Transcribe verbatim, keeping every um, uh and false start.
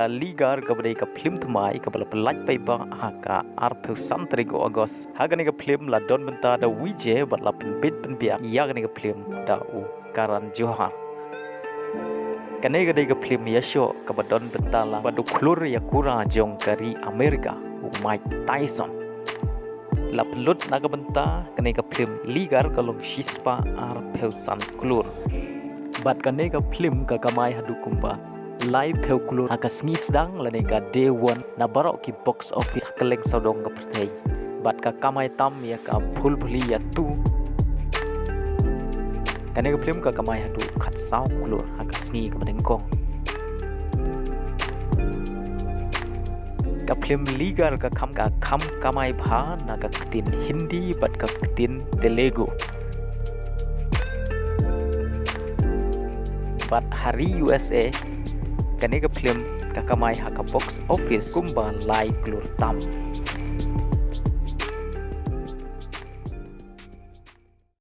Ligar kaba dei ka phlim thymmai kaba la pyllait paidbah ha ka arphew san tarik u August. Ha kane ka phlim la don bynta da u Vijay bad la pynbit pynbiang ïa kane ka phlim da u Karan Johar. Kane ka dei ka phlim ïashoh kaba don bynta lang bad u khlur ïakura jong ka ri Amerika, u Mike Tyson. La pynlut na ka bynta kane ka phlim Ligar ka long shispah arphew san klur. Bad kane ka phlim ka kamai haduh kumba laiphew klur ha ka sngi sdang lane ka day one na baroh ki box office ha kylleng sawdong ka pyrthei. Bad ka kamai tam ïa ka Bhool Bhulaiyaa two. Kane ka phlim ka kamai haduh khatsaw klur ha ka sngi kaba nyngkong. Ka phlim Ligar ka kham ka kham kamai bha na ka ktien Hindi bad ka ktien Telugu. Bad ha ri U S A kane ka phlim ka kamai ha ka box office kumba lai klur tam.